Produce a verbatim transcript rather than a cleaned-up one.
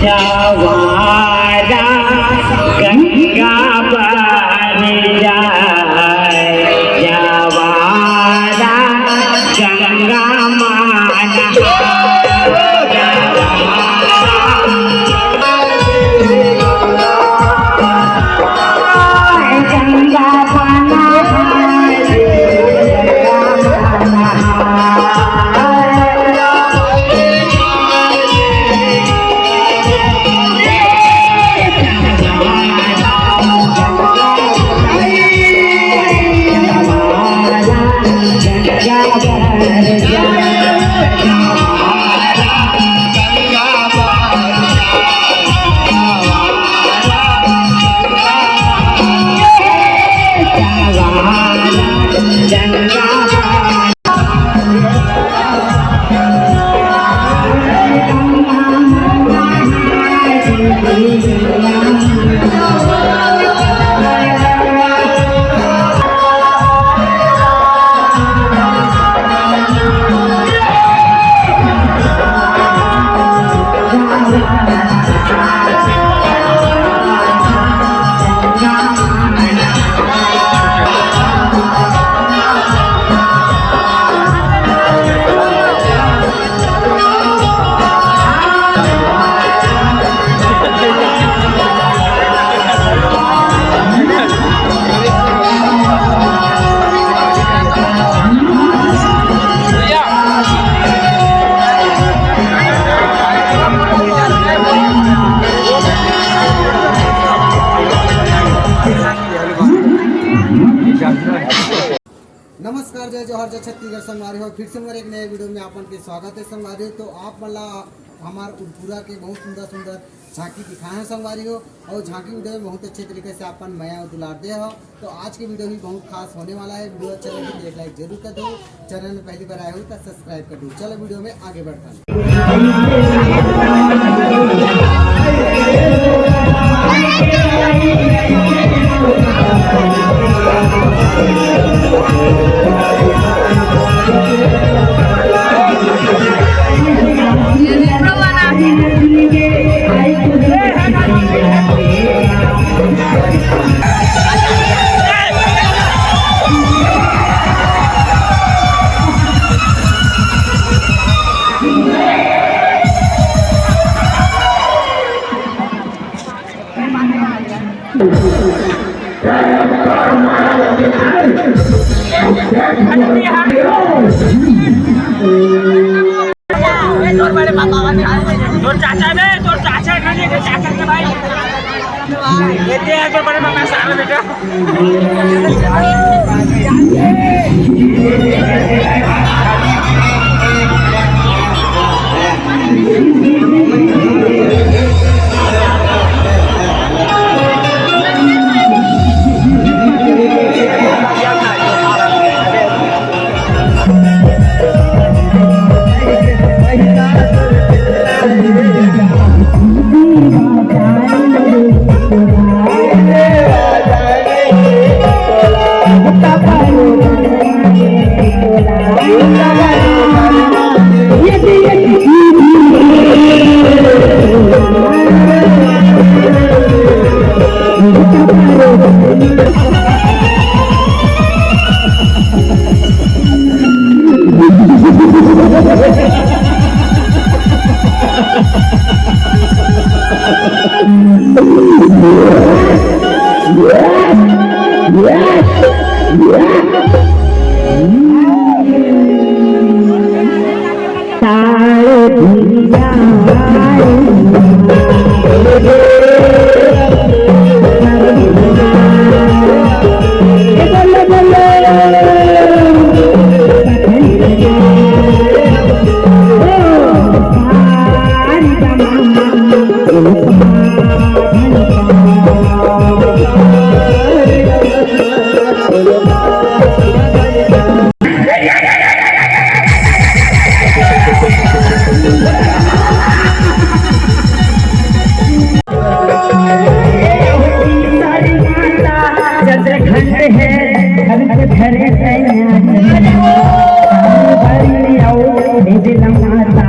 जवारा गंगा पर जाए, जवारा गंगा माना। नमस्कार, जय जोहार, जय छत्तीसगढ़ संगवारी हो। फिर से मोर एक नए वीडियो में आप मन के स्वागत है संगवारी हो। तो आप मन ला हमार उरपुरा के बहुत सुंदर सुंदर झांकी दिखाए हैं संगवारी हो, और झांकी वीडियो में बहुत अच्छे तरीके से आप मन मया और दुलार दे हो। तो आज के वीडियो भी बहुत खास होने वाला है। वीडियो अच्छा लगे तो एक लाइक जरूर कर दो, चैनल में पहली बार आए हो तो सब्सक्राइब कर दो। चलो वीडियो में आगे बढ़ते हैं। तोर चाचा बे, तोर चाचा खाली के चाचा के भाई। ये दे आके बड़े पापा सारा बेटा। घर के घरे सैया, बड़ी आओ, भेज लमाता।